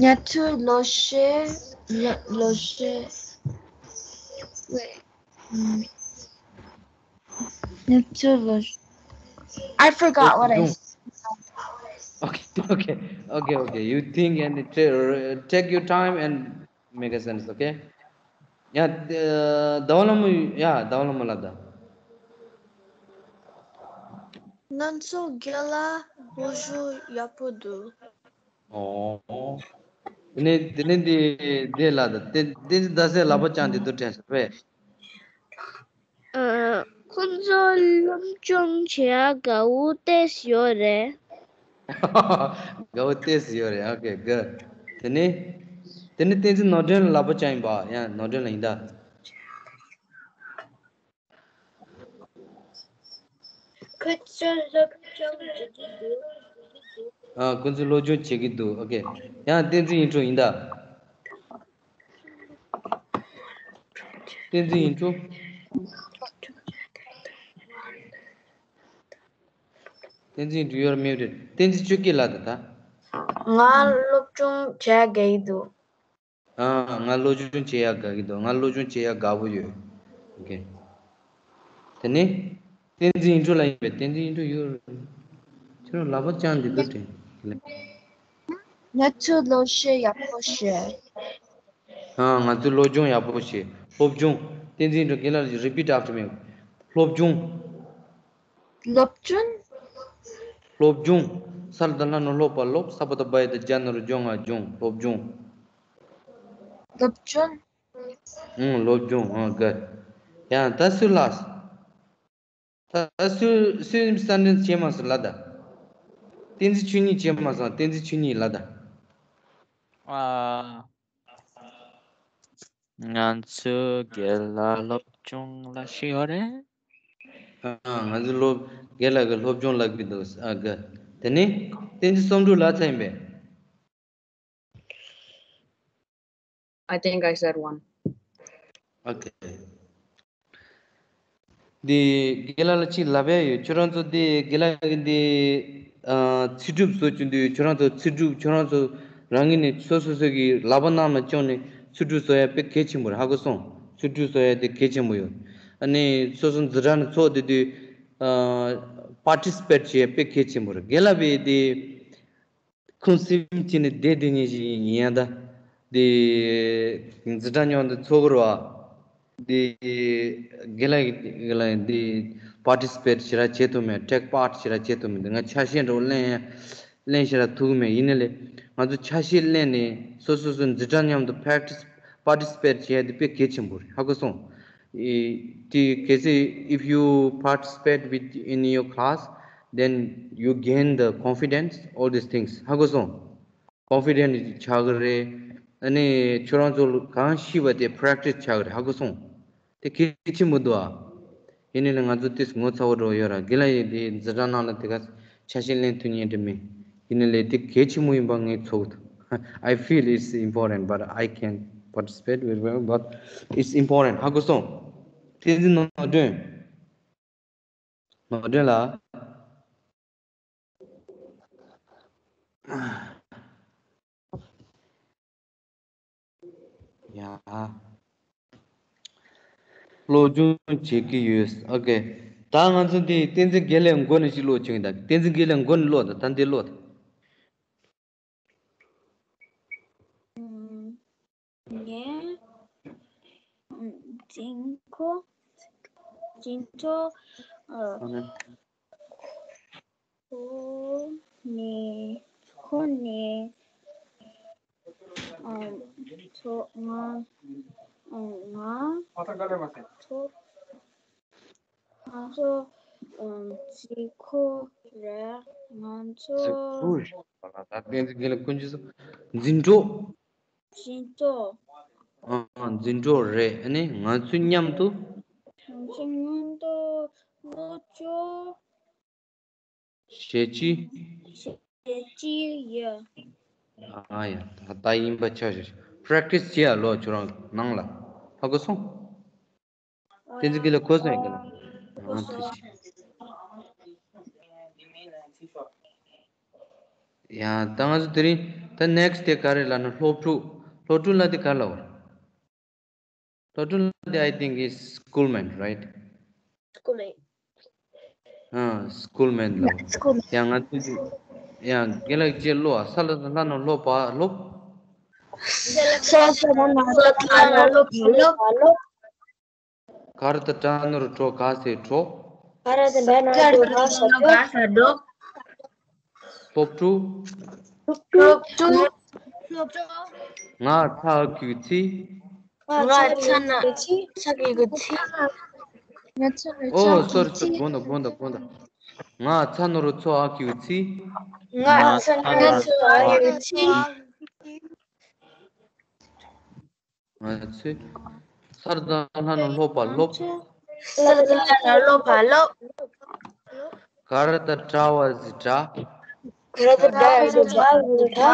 ང་ཚོ་སློབ་གྲྭ། ལོ་སློབ་གྲྭ། Wait. ང་ཚོ་སློབ། I forgot what I said. Okay, okay, okay, okay. You think and ta- take your time and make a sense, okay? ཡ། ཟླ་བ་ལྷ་མོ། ཡ། ཟླ་བ་ལྷ་མོ་ལབ་དང་། ང་ཚོ་རྒན་ལགས་སློབ་སྦྱོང་ཡག་པོ་འདུག་ཨོ། དེ་ནས་དེ་ནས་འདི་འདི་ལ་ད་དེ་དེ་ཟླ་ཚེས་ལག་པ་བརྐྱངས་ཏེ་འདུག་དྲན་སོང་བས། ཨ། ཁོ་ཚོ་སློབ་སྦྱོང་བྱེད་ཡག་དགའ་བོ་ཏོག་ཙམ་ཡོད་རེད། དགའ་བོ་ཏོག་ཙམ་ཡོད་རེད། ཨོ་ཁེ། ག་དེ་ནས་དེ་ནས་བསྟན་འཛིན་ནོར་སྒྲོན་ལ་ལག་པ་བརྐྱངས་ཡིན་པ། ཡ། ནོར་སྒྲོན་ལ་ཡིན་ད། ཁོ་ཚོ་སློབ་སྦྱོང་བྱེད་ཀྱི་འདུག་ཨ། ཁོ་ཚོ་སློབ་སྦྱོང་བྱེད་ཀྱི་འདུག་ཨོ་ཁེ། ཡང་བསྟན་འཛིན་ཡིན་འགྲོ་ཡིན་ད། བསྟན་འཛིན་ཡིན་འགྲོ། བསྟན་འཛིན་ཡིན་འགྲོ། You are muted. བསྟན་འཛིན་ཆོས་སྐྱིད་ལགས་ད་ད། ང་སློབ་སྦྱོང་བྱེད་དགའ་གི་འདུག་ཨ། ང་སློབ་སྦྱོང་བྱེད་ཡག་དགའ་གི་འདུག་ང་སློབ་སྦྱོང་བྱེད་ཡག་དགའ་པོ་ཡོད། ཨོ་ཁེ། དེ་ནས་བསྟན་འཛིན་ཡིན་འགྲོ་ལ་ཡིན་པས། བསྟན་འཛིན་ཡིན་འགྲོ་ཡོད། ཁྱོད་རང་ལག་པ་བརྐྱངས་འདི་འདུག་དྲན། ང་ཚོ་སློབ་གྲྭ་ཡག་པོ་བྱེད། ཨ། ང་ཚོ་སློབ་སྦྱོང་ཡག་པོ་བྱེད། སློབ་སྦྱོང་། བསྟན་འཛིན་ཡིན་འགྲོ། རྒན་ལགས། Repeat after me. སློབ་སྦྱོང་། སློབ་སྦྱོང་། སློབ་སྦྱོང་། ས་ལ་བཏགས་སླ་ནོར་སློབ་པ་སློབ། ས་པ་བཏགས་སྦ་ཡ་བཏགས་སྦྱ་ན་རོ་སྦྱོང་ང་སྦྱོང་། སློབ་སྦྱོང་། སློབ་སྦྱོང་། ཨང་། སློབ་སྦྱོང་། ཨང་། ག་ཡང་ད་སུ་ལ། ད་སུ་སུ་ས་འདྲེན་བྱེད་མ་སོང་ལ་ད། བསྟན་འཛིན་ཆོས་ཉིད་བྱེད་མ་སོང་། བསྟན་འཛིན་ཆོས་ཉིད་ལ་ད། ཨ། ང་ཚོ་རྒན་ལགས་སློབ་སྦྱོང་ལབ་ཤེས་ཡོད་རེད། ཨ། ང་ཚོ་སློབ་རྒན་ལགས་ཀྱི་སློབ་སྦྱོང་ལབ་ཀྱི་འདུག་ཨ། ག་དེ་ནས་བསྟན་འཛིན་བསམ་གྲུབ་ལབ་ཚར་ཡིན་པས། I think I said one. Okay. འདི་རྒན་ལགས་ལ་གཅིག་ལབ་ཡ་ཡོད། ཁྱོད་རང་ཚོ་འདི་རྒན་ལགས་ཀྱི་འདི་ཨ་ཚིག་གྲུབ་བཟོ་བཅུག་འདི་ཡོད། ཁྱོད་རང་ཚོ་ཚིག་གྲུབ་ཁྱོད་རང་ཚོ་རང་ངོས་ནས་སོ་སོ་སོ་གི་ལག་པ་ནང་ལ་བཅངས་ནས་ཚིག་གྲུབ་བཟོ་ཡ་དཔེ་གལ་ཆེན་པོ་རེད། ཧ་གོ་སོང་། ཚིག་གྲུབ་བཟོ་ཡ་དེ་གལ་ཆེན་པོ་ཡོད། ཨ་ནི་སོ་སོ་འཛིན་གྲྭ་ནས་ཚོགས་བསྡད་དུས་ཨ་participate བྱེད་ཡ་དཔེ་གལ་ཆེན་པོ་རེད། རྒན་ལགས་པས་དེ་ཁུངས་སེམས་བྱས་ནས་བསྡད་བསྡད་མཁན་ཞིག་ཡིན་ཡ་ད། དེ་འཛིན་གྲྭ་མཉམ་དུ་ཚོགས་ཀྱི་རེད་བ། དེ་རྒན་ལགས་རྒན་ལགས་དེ་participate ཞེ་དྲག་བྱེད་ཐུབ་མེད། take part ཞེ་དྲག་བྱེད་ཐུབ་མེད། དེ་ང་ཆ་ཤས་འདྲ་བོ་ལེན་ཡ་ ལེན་ཤེས་ར་ཐུབ་མེད། ཡིན་ནའི་ལས་ང་ཚོ་ཆ་ཤས་ལེན་ནས་སོ་སོ་སོ་འཛིན་གྲྭ་མཉམ་དུ་practice participate བྱེད་ཡ་དེ་དཔེ་གལ་ཆེན་པོ་རེད། ཧ་གོ་སོང་། ཨེ་དེ་གལ་སྲིད་if you participate with in your class, then you gain the confidence, all these things. ཧ་གོ་སོང་། confident ཆགས་ཀྱི་རེད། ཨ་ནི་ཁྱོད་རང་ཚོ་གང་ཤེས་པ་དེ་practice ཆགས་ཀྱི་རེད། ཧ་གོ་སོང་། དེ་གལ་ཆེན་པོ་འདུག་ཨ། ཡིན་ནའི་ལས་ང་ཚོ་ཏིས་ངོ་ཚ་བོ་འགྲོ་ཡོད་ར། དགེ་ལགས་ཡིན་དེ་འཛིན་གྲྭ་ནང་ལ་དེ་ག་ཆ་ཤས་ལེན་ཐུབ་ཉན་འདྲ་མེད། ཡིན་ནའི་ལས་དེ་གལ་ཆེན་པོ་ཡིན་པ་ངས་ཚོར་གི་འདུག I feel it's important, but I can participate very well, but it's important. ཧ་གོ་སོང་། བསྟན་འཛིན་ནོར་སྒྲོན། ནོར་སྒྲོན་ལགས། ཡ། སློབ་སྦྱོང་བྱེད་ཀྱི་ཡོད། ཨོ་ཀེ། ད་ང་ཚོ་འདི་བསྟན་འཛིན་དགེ་ལེགས་མགོ་ནས་ཞིག་ཀློག་བྱུང་ད། བསྟན་འཛིན་དགེ་ལེགས་མགོ་ནས་ཀློག་ད། ད་འདི་ཀློག་ད། ངས་འཛིན་གྲྭ་འཛིན་གྲྭ་ཨ་ཁོ་ནས་ཁོ་ནས་ཨ་ཚོ་ང་ཨ་ང་ཚོ་ང་ཚོ་ཨ་རྫིག་ཁོ་རེད། ང་ཚོ་རྫིག་ཁོ་རེད། ད་བསྟན་འཛིན་དགེ་ལེགས་ཀུན་གྱིས་སུ་འཛིན་གྲྭ། འཛིན་གྲྭ། ཨ་འཛིན་གྲྭ་རེད། ཨ་ནི་ང་ཚོ་མཉམ་དུ། ང་ཚོ་མཉམ་དུ་སློབ་སྦྱོང་བྱེད་ཀྱི། བྱེད་ཀྱི་ཡོད། ཨ་ཡ། ད་ད་ཡིན་པ་ཆ་བཞག practice བྱེད་ཡ་ལོ་ཁྱོད་རང་ནང་ལ། ཧ་གོ་སོང་། བསྟན་འཛིན་དགེ་ལེགས་གོ་སོང་ཡ་གི་ལ། ཨ་ཐུགས་རྗེ་ཆེ། ཡ་ད་ང་ཚོ་དེ་རིང་ད་next དེ་ག་རེ་ལབ་ན་སློབ་ཕྲུག་སློབ་ཕྲུག་ལ་དེ་ག་ལབ། སློབ་ཕྲུག་ལ་དེ་I think is schoolmate, right? Schoolmate. ཨ་schoolmate ལབ། schoolmate. ཡ་ང་ཚོ་ཡ་དགེ་ལེགས་ཅེས་ཀློག་ཨ། ས་ལ་ལྷ་ནོར་སློབ་པ་སློབ། ས་ས་ལ་ལྷ་ནོར་སློབ་པ་སློབ། ག་ར་བཏགས་གྲ་ན་རོ་གྲོ་ག་ས་གྲོགས། ག་ར་བཏགས་གྲ་ན་རོ་གྲོ་ག་ས་གྲོགས། སློབ་ཕྲུག་སློབ་ཕྲུག་ང་ཚ་གི་ཚི། ང་ཚ་ན་ཚ་གི་གི་ཚི། ང་ཚ་ན་ཨོ་ཚ་སོ་རི་སོ་རི་གི་ཚི། དགོངས་དག་དགོངས་དག་དགོངས་དག་ང་ཚ་ན་རོ་ཚོ་ཨ་གི་གི་ཚི། ང་ང་ཚ་ན་རོ་ཚོ་ཨ་གི་གི་ཚི། ང་ཚོས། ས་ལ་བཏགས་སླ་ནོར་སློབ་པ་སློབ། ས་ལ་བཏགས་སླ་ནོར་སློབ་པ་སློབ། ག་ར་བཏགས་གྲ་བ་ཟི་གྲ། ག་ར་བཏགས་གྲ་བ་ཟི་གྲ། ག་བ།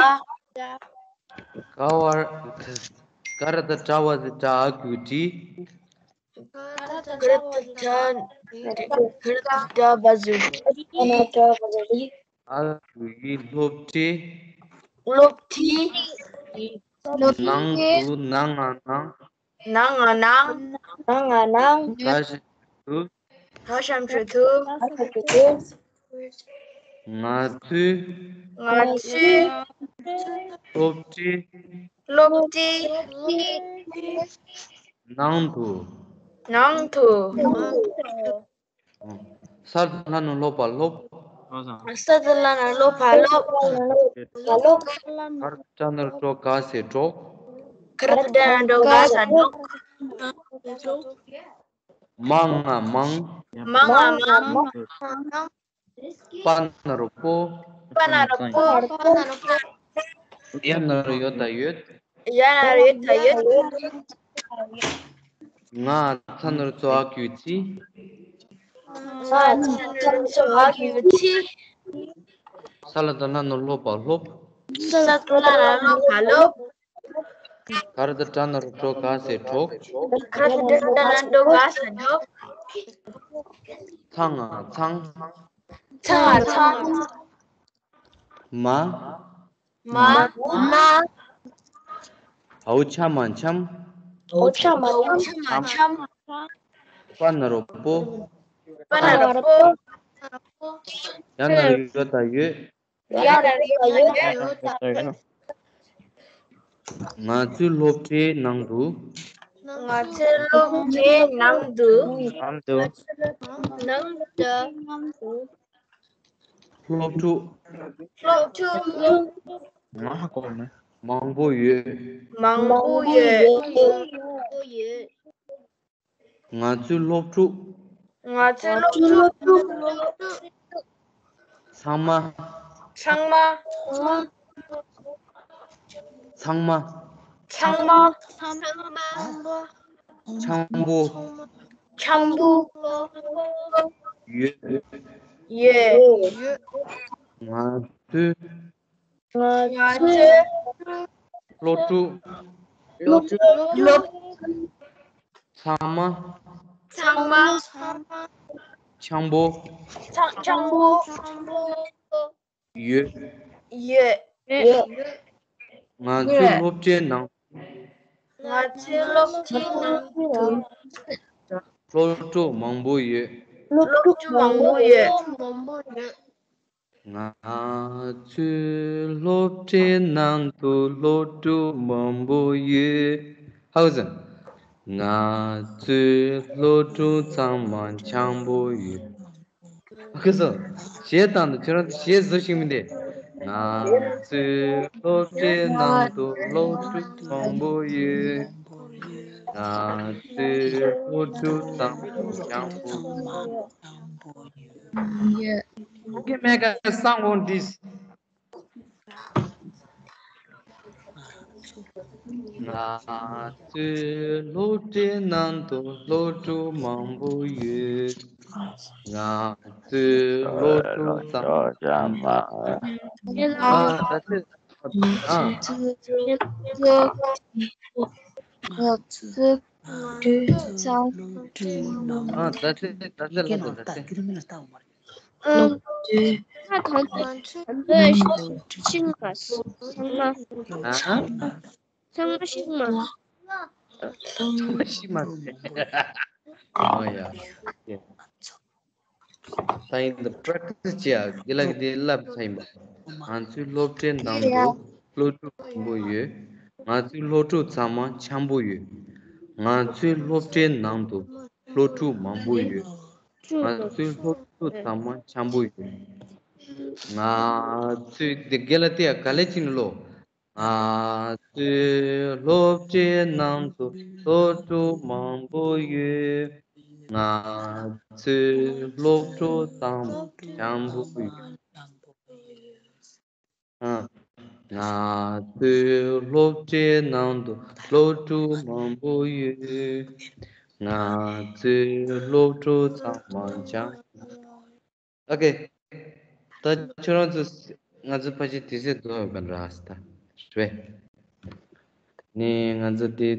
ག་ར་བཏགས་གྲ་བ་ཟི་གྲ་ཨ་གི་གི་གྲི། ག་ར་བཏགས་གྲ་ག་ར་བཏགས་གྲ་བ་ཟི་གྲི། ཨ་གི་གི་སློབ་ཁྲིད། སློབ་ཁྲིད། ནང་དུ་ནང་ང་ནང་། ནང་ང་ནང་། ནང་ང་ནང་། ད་ཞབས་ཞུ། ད་ཞབས་ཞུ་ཐུབ། ང་ཚོས། ང་ཚོས། སློབ་ཁྲིད། སློབ་ཁྲིད། ནང་དུ། ནང་དུ། ས་ལ་བཏགས་སླ་ནོར་སློབ་པ་སློབ། ས་ལ་བཏགས་སླ་ནོར་སློབ་པ་སློབ། ག་ར་བཏགས་གྲ་ན་རོ་གྲོ་ག་ས་གྲོགས། ག་ར་བཏགས་གྲ་ན་རོ་གྲོ་ག་ས་གྲོགས། མ་ང་མང་། མ་ང་མང་། པ་ན་རོ་པོ། པ་ན་རོ་པོ། ཡ་ན་རོ་ཡོ་ད་ཡོད། ཡ་ན་རོ་ཡོ་ད་ཡོད། ང་ཚ་ན་རོ་ཚོ་ཨ་གི་གི་ཚི། ང་ཚ་ན་རོ་ཚོ་ཨ་གི་གི་ཚི། ས་ལ་བཏགས་སླ་ནོར་སློབ་པ་སློབ། ས་ལ་བཏགས་སླ་ནོར་སློབ་པ་སློབ། ག་ར་བཏགས་གྲ་ན་རོ་གྲོ་ག་ས་གྲོགས། ག་ར་བཏགས་གྲ་ན་རོ་གྲོ་ག་ས་གྲོགས། ཚ་ང་ཚང་། ཚ་ང་ཚང་། མ། མ། མ། འའོ་ཆ་མ་འཆམ། འའོ་ཆ་མ་འཆམ། པ་ན་རོ་པོ། པ་ན་རོ་པོ། ཡ་ན་རོ་ཡོ་ད་ཡོད། ཡ་ན་རོ་ཡོ་ད་ཡོད། ང་ཚོའི་སློབ་གྲྭའི་ནང་དུ། ང་ཚོའི་སློབ་གྲྭའི་ནང་དུ། ནང་དུ། ནང་དུ། སློབ་ཕྲུག་སློབ་ཕྲུག་ང་ཧ་གོ་མེད། མང་པོ་ཡོད། མང་པོ་ཡོད། ང་ཚོའི་སློབ་ཕྲུག་ང་ཚོའི་སློབ་ཕྲུག་ཚང་མ། ཚང་མ། ཚང་མ། ཚང་མ། ཚང་མ། འཆམ་པོ། འཆམ་པོ། ཡོད། ཡོད། ང་ཚོའི། ང་ཚོའི། སློབ་ཕྲུག་སློབ་ཕྲུག་ཚང་མ། ཚང་མ། འཆམ་པོ། འཆམ་པོ། ཡོད། ཡོད། ང་ཚོའི་སློབ་གྲྭའི་ནང་ང་ཚོའི་སློབ་གྲྭའི་ནང་དུ་སློབ་ཕྲུག་མང་པོ་ཡོད། སློབ་ཕྲུག་མང་པོ་ཡོད། ང་ཚོའི་སློབ་གྲྭའི་ནང་དུ་སློབ་ཕྲུག་མང་པོ་ཡོད། ཧའོ་ཟེར། ང་ཚོའི་སློབ་ཕྲུག་ཚང་མ་འཆམ་པོ་ཡོད། ཁོས་གཞས་བཏང་འདུག་ཁྱེད་རང་ཚོ་གཞས་བཟོ་ཤེས་མི་འདུག་ང་ཚོའི་སློབ་གྲྭའི་ནང་དུ་སློབ་ཕྲུག་མང་པོ་ཡོད། ང་ཚོའི་སློབ་ཕྲུག་ཚང་མ་འཆམ་པོ་ཡོད། Okay, make a song on this. ང་ཚོའི་སློབ་གྲྭའི་ནང་དུ་སློབ་ཕྲུག་མང་པོ་ཡོད། ང་ཚོའི་སློབ་ཕྲུག་ཚང་མ། ཨ། ད་ལྟ། ཨ། ང་ཚོའི་སློབ་གྲྭའི་ནང་། ཨ། ད་ལྟ། ད་ལྟ་ལ། ད་ལྟ། ཨ། ད་ད་ད་ཤིང་མ། ཚང་མ། ཨ། ཚང་མ་ཤིང་མ། ཚང་མ་ཤིང་མ། ཨོ་ཡ། ད་ཡིན་ད་practice་བྱེད་ཡ། དགེ་ལགས་ཀྱིས་དེ་བསླབས་ཚར་ཡིན་པ། ང་ཚོའི་སློབ་གྲྭའི་ནང་དུ་སློབ་ཕྲུག་མང་པོ་ཡོད། ང་ཚོའི་སློབ་ཕྲུག་ཚང་མ་འཆམ་པོ་ཡོད། ང་ཚོའི་སློབ་གྲྭའི་ནང་དུ་སློབ་ཕྲུག་མང་པོ་ཡོད། ང་ཚོའི་སློབ་ཕྲུག་ཚང་མ་འཆམ་པོ་ཡོད། ང་ཚོའི་དེ་དགེ་ལགས་དེ་ཡ་ག་ལེ་ཅིག་ལོ། ང་ཚོའི་སློབ་གྲྭའི་ནང་དུ་སློབ་ཕྲུག་མང་པོ་ཡོད། ང་ཚོའི་སློབ་ཕྲུག་ཚང་མ་འཆམ་པོ་ཡོད། ཨ། ང་ཚོའི་སློབ་གྲྭའི་ནང་དུ་སློབ་ཕྲུག་མང་པོ་ཡོད། ང་ཚོའི་སློབ་ཕྲུག་ཚང་མ་འཆམ། Okay. ད་ཁྱོད་རང་ཚོ། ང་ཚོ་ཕལ་ཆེར་དུས་ཚོད་རྫོགས་ཡོད་པ་འདྲ་ཟེར། ད་རེད། ནི་ང་ཚོ་དེ།